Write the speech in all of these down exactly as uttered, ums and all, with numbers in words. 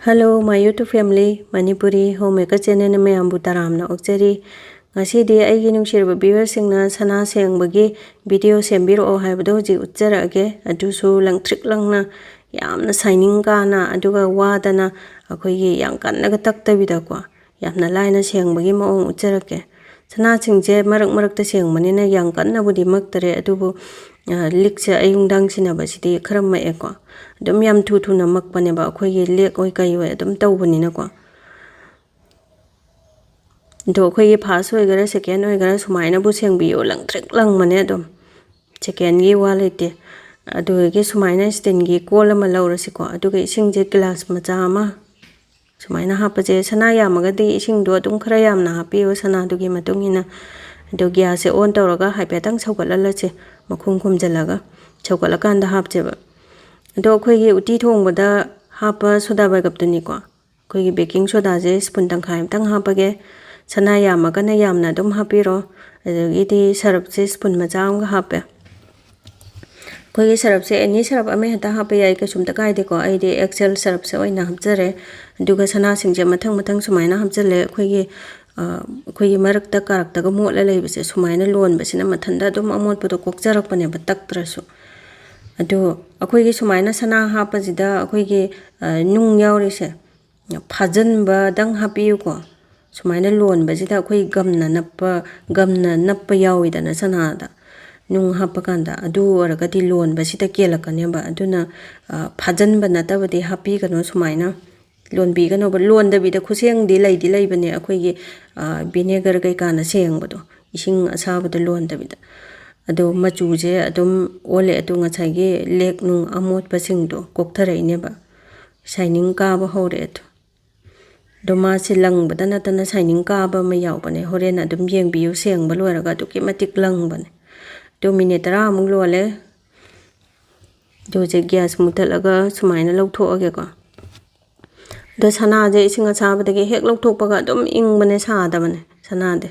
Hello, my YouTube family, Manipuri Homemaker channel ꯃꯌꯥꯝꯕꯨ ꯇꯔꯥꯝꯅ ꯑꯣꯛꯆꯔꯤ꯫ ꯉꯁꯤꯗꯤ ꯑꯩꯒꯤ ꯅꯨꯡꯁꯤꯔꯕ viewersꯁꯤꯡꯅ ꯁꯅꯥ ꯁꯦꯡꯕꯒꯤ video ꯁꯦꯝꯕꯤꯔꯛꯑꯣ ꯍꯥꯏꯕꯗꯣ ꯍꯧꯖꯤꯛ ꯎꯠꯆꯔꯛꯑꯒꯦ꯫ ꯑꯗꯨꯁꯨ ꯂꯪꯇ꯭ꯔꯤꯛ ꯂꯪꯅ, ꯌꯥꯝꯅ shining ꯀꯥꯅ, ꯑꯗꯨꯒ ꯋꯥꯗꯅ, ꯑꯩꯈꯣꯏꯒꯤ ꯌꯥꯝ ꯀꯟꯅꯒ ꯇꯛꯇꯕꯤꯗꯀꯣ, ꯌꯥꯝꯅ ꯂꯥꯏꯅ ꯁꯦꯡꯕꯒꯤ ꯃꯑꯣꯡ ꯎꯠꯆꯔꯛꯀꯦ꯫ ꯁꯅꯥꯁꯤꯡꯁꯦ ꯃꯔꯛ ꯃꯔꯛꯇ ꯁꯦꯡꯕꯅꯤꯅ ꯌꯥꯝ ꯀꯟꯅꯕꯨꯗꯤ ꯃꯛꯇꯔꯦ, ꯑꯗꯨꯕꯨ, ꯑ, ꯂꯤꯛꯁꯦ ꯑꯌꯨꯛ ꯅꯨꯡꯗꯥꯡ ꯁꯤꯟꯅꯕꯁꯤꯗꯤ ꯈꯔ ꯃꯛꯑꯦꯀꯣ꯫ ꯑꯗꯨꯝ ꯌꯥꯝ ꯊꯨ ꯊꯨꯅ ꯃꯛꯄꯅꯦꯕ, ꯑꯩꯈꯣꯏꯒꯤ ꯂꯦꯛ ꯑꯣꯏ ꯀꯩ ꯑꯣꯏ ꯑꯗꯨꯝ ꯇꯧꯕꯅꯤꯅꯀꯣ꯫ ꯑꯗꯣ ꯑꯩꯈꯣꯏꯒꯤ first ꯑꯣꯏꯒꯦꯔꯥ second ꯑꯣꯏꯒꯦꯔꯥ ꯁꯨꯃꯥꯏꯅꯕꯨ ꯁꯦꯡꯕꯤꯌꯣ, ꯂꯪꯇ꯭ꯔꯤꯛ ꯂꯪꯕꯅꯦ ꯑꯗꯨꯝ꯫ Secondꯒꯤ ꯋꯥ ꯂꯩꯇꯦ꯫ ꯑꯗꯨꯗꯒꯤ ꯁꯨꯃꯥꯏꯅ steelꯒꯤ ꯀꯣꯜ ꯑꯃ ꯂꯧꯔꯁꯤꯀꯣ, ꯑꯗꯨꯒ ꯏꯁꯤꯡꯁꯦ glass ꯃꯆꯥ ꯑꯃ ꯁꯨꯃꯥꯏꯅ ꯍꯥꯞꯄꯁꯦ꯫ ꯁꯅꯥ ꯌꯥꯝꯃꯒꯗꯤ ꯏꯁꯤꯡꯗꯣ ꯑꯗꯨꯝ ꯈꯔ ꯌꯥꯝꯅ ꯍꯥꯞꯄꯤꯌꯨ, ꯁꯅꯥꯗꯨꯒꯤ ꯃꯇꯨꯡ ꯏꯟꯅ꯫ ꯑꯗꯣ gasꯁꯦ on ꯇꯧꯔꯒ ꯍꯥꯏꯐꯦꯠꯇꯪ ꯁꯧꯒꯠꯍꯜꯂꯁꯦ, ꯃꯈꯨꯝ ꯈꯨꯝꯖꯤꯜꯂꯒ꯫ ꯁꯧꯒꯠꯂꯀꯥꯟꯗ ꯍꯥꯞꯁꯦꯕ꯫ ꯑꯗꯣ ꯑꯩꯈꯣꯏꯒꯤ ꯎꯇꯤ ꯊꯣꯡꯕꯗ ꯍꯥꯞꯄ soda bicarbonateꯇꯨꯅꯤꯀꯣ꯫ ꯑꯩꯈꯣꯏꯒꯤ baking sodaꯁꯦ spoon ꯇꯪꯈꯥꯏ ꯑꯃꯇꯪ ꯍꯥꯞꯄꯒꯦ꯫ ꯁꯅꯥ ꯌꯥꯝꯃꯒꯅ ꯌꯥꯝꯅ ꯑꯗꯨꯝ ꯍꯥꯞꯄꯤꯔꯣ꯫ ꯑꯗꯒꯤꯗꯤ ꯁꯔꯞꯁꯦ spoon ꯃꯆꯥ ꯑꯃꯒ ꯍꯥꯞꯄꯦ꯫ ꯑꯩꯈꯣꯏꯒꯤ ꯁꯔꯞꯁꯦ any ꯁꯔꯞ ꯑꯃ ꯍꯦꯛꯇ ꯍꯥꯞꯄ ꯌꯥꯏ, ꯀꯩꯁꯨꯝꯇ ꯀꯥꯏꯗꯦꯀꯣ꯫ ꯑꯩꯗꯤ Excel ꯁꯔꯞꯁꯦ ꯑꯣꯏꯅ ꯍꯥꯞꯆꯔꯦ꯫ ꯑꯗꯨꯒ ꯁꯅꯥꯁꯤꯡꯁꯦ ꯃꯊꯪ ꯃꯊꯪ ꯁꯨꯃꯥꯏꯅ ꯍꯥꯞꯆꯜꯂꯦ꯫ ꯑꯩꯈꯣꯏꯒꯤ, ꯑ, ꯑꯩꯈꯣꯏꯒꯤ ꯃꯔꯛꯇ ꯀꯥꯔꯛꯇꯒ ꯃꯣꯠꯂ ꯂꯩꯕꯁꯦ ꯁꯨꯃꯥꯏꯅ ꯂꯣꯟꯕꯁꯤꯅ ꯃꯊꯟꯇ ꯑꯗꯨꯝ ꯑꯃꯣꯠꯄꯗꯣ ꯀꯣꯛꯆꯔꯛꯄꯅꯦꯕ, ꯇꯛꯇ꯭ꯔꯁꯨ꯫ ꯑꯗꯣ ꯑꯩꯈꯣꯏꯒꯤ ꯁꯨꯃꯥꯏꯅ ꯁꯅꯥ ꯍꯥꯞꯄꯁꯤꯗ ꯑꯩꯈꯣꯏꯒꯤ, ꯑ, ꯅꯨꯡ ꯌꯥꯎꯔꯤꯁꯦ ꯐꯥꯖꯤꯟꯕꯗꯪ ꯍꯥꯞꯄꯤꯌꯨꯀꯣ꯫ ꯁꯨꯃꯥꯏꯅ ꯂꯣꯟꯕꯁꯤꯗ ꯑꯩꯈꯣꯏ ꯒꯝꯅ ꯅꯞꯄ, ꯒꯝꯅ ꯅꯞꯄ ꯌꯥꯎꯋꯤꯗꯅ ꯁꯅꯥꯗ, ꯅꯨꯡ ꯍꯥꯞꯄ ꯀꯥꯟꯗ, ꯑꯗꯨ ꯑꯣꯏꯔꯒꯗꯤ ꯂꯣꯟꯕꯁꯤꯗ ꯀꯦꯜꯂꯛꯀꯅꯦꯕ꯫ ꯑꯗꯨꯅ, ꯑ, ꯐꯥꯖꯤꯟꯕ ꯅꯠꯇꯕꯗꯤ ꯍꯥꯞꯄꯤꯒꯅꯨ ꯁꯨꯃꯥꯏꯅ꯫ ꯂꯣꯟꯕꯤꯒꯅꯣꯕ꯫ ꯂꯣꯟꯗꯕꯤꯗ ꯈꯨꯠꯁꯦꯝꯗꯤ ꯂꯩꯗꯤ ꯂꯩꯕꯅꯦ ꯑꯩꯈꯣꯏꯒꯤ, ꯑ, vinegar ꯀꯩꯀꯥꯅ ꯁꯦꯡꯕꯗꯣ, ꯏꯁꯤꯡ ꯑꯁꯥꯕꯗ ꯂꯣꯟꯗꯕꯤꯗ꯫ ꯑꯗꯣ ꯃꯆꯨꯁꯦ ꯑꯗꯨꯝ ꯑꯣꯜꯂꯦ꯫ ꯑꯗꯣ ꯉꯁꯥꯏꯒꯤ ꯂꯦꯛ ꯅꯨꯡ ꯑꯃꯣꯠꯄꯁꯤꯡꯗꯣ ꯀꯣꯛꯊꯔꯛꯏꯅꯦꯕ, shining ꯀꯥꯕ ꯍꯧꯔꯛꯑꯦ ꯑꯗꯣ꯫ ꯑꯗꯣ ꯃꯥꯁꯦ ꯂꯪꯕꯗ ꯅꯠꯇꯅ shining ꯀꯥꯕ ꯑꯃ ꯌꯥꯎꯕꯅꯦ, ꯍꯣꯔꯦꯟ ꯑꯗꯨꯝ ꯌꯦꯡꯕꯤꯌꯨ, ꯁꯦꯡꯕ ꯂꯣꯏꯔꯒ ꯑꯗꯨꯛꯀꯤ ꯃꯇꯤꯛ ꯂꯪꯕꯅꯦ꯫ ꯑꯗꯣ minute ꯇꯔꯥꯃꯨꯛ ꯂꯣꯜꯂꯦ꯫ ꯑꯗꯨ ꯍꯧꯖꯤꯛ gas ꯃꯨꯊꯠꯂꯒ ꯁꯨꯃꯥꯏꯅ ꯂꯧꯊꯣꯛꯑꯒꯦꯀꯣ꯫ ꯑꯗꯣ ꯁꯅꯥꯁꯦ ꯏꯁꯤꯡ ꯑꯁꯥꯕꯗꯒꯤ ꯍꯦꯛ ꯂꯧꯊꯣꯛꯄꯒ ꯑꯗꯨꯝ ꯏꯪꯕꯅꯦ, ꯁꯥꯗꯕꯅꯦ ꯁꯅꯥꯗꯤ꯫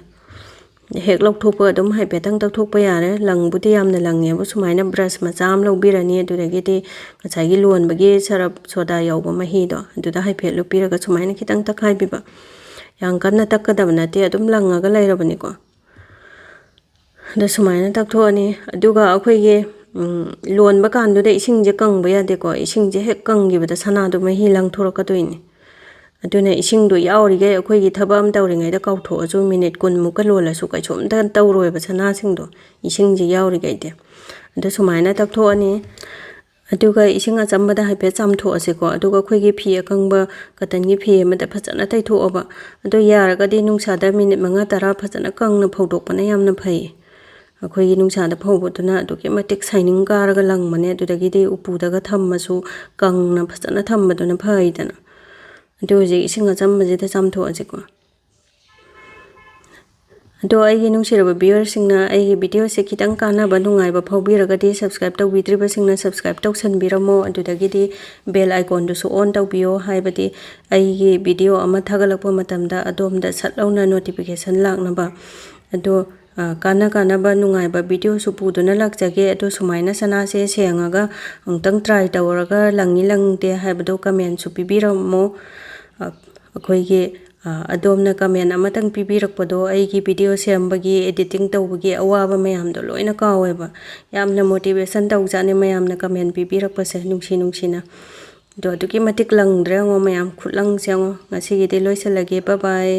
ꯍꯦꯛ ꯂꯧꯊꯣꯛꯄ ꯑꯗꯨꯝ ꯍꯥꯏꯐꯦꯠꯇꯪ ꯇꯛꯊꯣꯛꯄ ꯌꯥꯔꯦ꯫ ꯂꯪꯕꯨꯗꯤ ꯌꯥꯝꯅ ꯂꯪꯉꯦꯕ꯫ ꯁꯨꯃꯥꯏꯅ ꯕ꯭ꯔꯁ ꯃꯆꯥ ꯑꯃ ꯂꯧꯕꯤꯔꯅꯤ, ꯑꯗꯨꯗꯒꯤꯗꯤ ꯉꯁꯥꯏꯒꯤ ꯂꯣꯟꯕꯒꯤ ꯁꯔꯞ ꯁꯣꯗꯥ ꯌꯥꯎꯕ ꯃꯍꯤꯗꯣ ꯑꯗꯨꯗ ꯍꯥꯏꯐꯦꯠ ꯂꯨꯞꯄꯤꯔꯒ ꯁꯨꯃꯥꯏꯅ ꯈꯤꯇꯪ ꯇꯛꯈꯥꯏꯕꯤꯕ꯫ ꯌꯥꯝ ꯀꯟꯅ ꯇꯛꯀꯗꯕ ꯅꯠꯇꯦ, ꯑꯗꯨꯝ ꯂꯪꯉꯒ ꯂꯩꯔꯕꯅꯤꯀꯣ꯫ ꯑꯗ ꯁꯨꯃꯥꯏꯅ ꯇꯛꯊꯣꯛꯑꯅꯤ꯫ ꯑꯗꯨꯒ ꯑꯩꯈꯣꯏꯒꯤ, ꯎꯝ, ꯂꯣꯟꯕ ꯀꯥꯟꯗꯨꯗ ꯏꯁꯤꯡꯁꯦ ꯀꯪꯕ ꯌꯥꯗꯦꯀꯣ꯫ ꯏꯁꯤꯡꯁꯦ ꯍꯦꯛ ꯀꯪꯈꯤꯕꯗ ꯁꯅꯥꯗꯣ ꯃꯍꯤ ꯂꯪꯊꯣꯔꯛꯀꯗꯣꯏꯅꯤ꯫ ꯑꯗꯨꯅ ꯏꯁꯤꯡꯗꯣ ꯌꯥꯎꯔꯤꯈꯩ ꯑꯩꯈꯣꯏꯒꯤ ꯊꯕꯛ ꯑꯃ ꯇꯧꯔꯤꯉꯩꯗ ꯀꯥꯎꯊꯣꯛꯑꯁꯨ ꯃꯤꯅꯤꯠ ꯀꯨꯟꯃꯨꯛꯀ ꯂꯣꯜꯂꯁꯨ ꯀꯩꯁꯨꯝꯇ ꯇꯧꯔꯣꯏꯕ ꯁꯅꯥꯁꯤꯡꯗꯣ, ꯏꯁꯤꯡꯁꯦ ꯌꯥꯎꯔꯤꯈꯩꯗꯤ꯫ ꯑꯗꯨ ꯁꯨꯃꯥꯏꯅ ꯇꯛꯊꯣꯛꯑꯅꯤ꯫ ꯑꯗꯨꯒ ꯏꯁꯤꯡ ꯑꯆꯝꯕꯗ ꯍꯥꯏꯐꯦꯠ ꯆꯥꯝꯊꯣꯛꯑꯁꯤꯀꯣ꯫ ꯑꯗꯨꯒ ꯑꯩꯈꯣꯏꯒꯤ ꯐꯤ ꯑꯀꯪꯕ, ꯀꯇꯟꯒꯤ ꯐꯤ ꯑꯃꯗ ꯐꯖꯅ ꯇꯩꯊꯣꯛꯑꯕ꯫ ꯑꯗꯣ ꯌꯥꯔꯒꯗꯤ ꯅꯨꯡꯁꯥꯗ ꯃꯤꯅꯤꯠ ꯃꯉꯥ ꯇꯔꯥ ꯐꯖꯅ ꯀꯪꯅ ꯐꯧꯗꯣꯛꯄꯅ ꯌꯥꯝꯅ ꯐꯩ꯫ ꯑꯩꯈꯣꯏꯒꯤ ꯅꯨꯡꯁꯥꯗ ꯐꯧꯕꯗꯨꯅ ꯑꯗꯨꯛꯀꯤ ꯃꯇꯤꯛ ꯁꯥꯏꯅꯤꯡ ꯀꯥꯔꯒ ꯂꯪꯕꯅꯦ꯫ ꯑꯗꯨꯗꯒꯤꯗꯤ ꯎꯄꯨꯗꯒ ꯊꯝꯃꯁꯨ ꯀꯪꯅ ꯐꯖꯅ ꯊꯝꯕꯗꯨꯅ ꯐꯩꯗꯅ꯫ ꯑꯗꯨ ꯍꯧꯖꯤꯛ ꯏꯁꯤꯡ ꯑꯆꯝꯕꯁꯤꯗ ꯆꯥꯝꯊꯣꯛꯑꯁꯤꯀꯣ꯫ ꯑꯗꯣ ꯑꯩꯒꯤ ꯅꯨꯡꯁꯤꯔꯕ ꯚ꯭ꯌꯨꯋꯔꯁꯤꯡꯅ ꯑꯩꯒꯤ ꯚꯤꯗꯤꯑꯣꯁꯦ ꯈꯤꯇꯪ ꯀꯥꯟꯅꯕ, ꯅꯨꯡꯉꯥꯏꯕ ꯐꯥꯎꯕꯤꯔꯒꯗꯤ subscribe ꯇꯧꯕꯤꯗ꯭ꯔꯤꯕꯁꯤꯡꯅ subscribe ꯇꯧꯁꯟꯕꯤꯔꯝꯃꯣ꯫ ꯑꯗꯨꯗꯒꯤꯗꯤ bell iconꯗꯨꯁꯨ on ꯇꯧꯕꯤꯌꯣ, ꯍꯥꯏꯕꯗꯤ ꯑꯩꯒꯤ ꯚꯤꯗꯤꯑꯣ ꯑꯃ ꯊꯥꯒꯠꯂꯛꯄ ꯃꯇꯝꯗ ꯑꯗꯣꯝꯗ ꯁꯠ ꯂꯧꯅ notification ꯂꯥꯛꯅꯕ꯫ ꯑꯗꯣ, ꯑ, ꯀꯥꯟꯅ ꯀꯥꯟꯅꯕ ꯅꯨꯡꯉꯥꯏꯕ ꯚꯤꯗꯤꯑꯣꯁꯨ ꯄꯨꯗꯨꯅ ꯂꯥꯛꯆꯒꯦ꯫ ꯑꯗꯣ ꯁꯨꯃꯥꯏꯅ ꯁꯅꯥꯁꯦ ꯁꯦꯡꯉꯒ ꯑꯃꯨꯛꯇꯪ try ꯇꯧꯔꯒ ꯂꯪꯉꯤ ꯂꯪꯗꯦ ꯍꯥꯏꯕꯗꯣ commentꯁꯨ ꯄꯤꯕꯤꯔꯝꯃꯣ꯫ ꯑ, ꯑꯩꯈꯣꯏꯒꯤ, ꯑ, ꯑꯗꯣꯝꯅ comment ꯑꯃꯇꯪ ꯄꯤꯕꯤꯔꯛꯄꯗꯣ ꯑꯩꯒꯤ ꯚꯤꯗꯤꯑꯣ ꯁꯦꯝꯕꯒꯤ, editing ꯇꯧꯕꯒꯤ ꯑꯋꯥꯕ ꯃꯌꯥꯝꯗꯣ ꯂꯣꯏꯅ ꯀꯥꯎꯋꯦꯕ꯫ ꯌꯥꯝꯅ motivation ꯇꯧꯖꯥꯠꯅꯤ ꯃꯌꯥꯝꯅ comment ꯄꯤꯕꯤꯔꯛꯄꯁꯦ, ꯅꯨꯡꯁꯤ ꯅꯨꯡꯁꯤꯅ꯫ ꯑꯗꯣ ꯑꯗꯨꯛꯀꯤ ꯃꯇꯤꯛ ꯂꯪꯗ꯭ꯔꯥ ꯌꯦꯡꯉꯣ ꯃꯌꯥꯝ, ꯈꯨꯠꯂꯪꯁꯦ ꯌꯦꯡꯉꯣ꯫ ꯉꯁꯤꯒꯤꯗꯤ ꯂꯣꯏꯁꯤꯜꯂꯒꯦ, bye bye꯫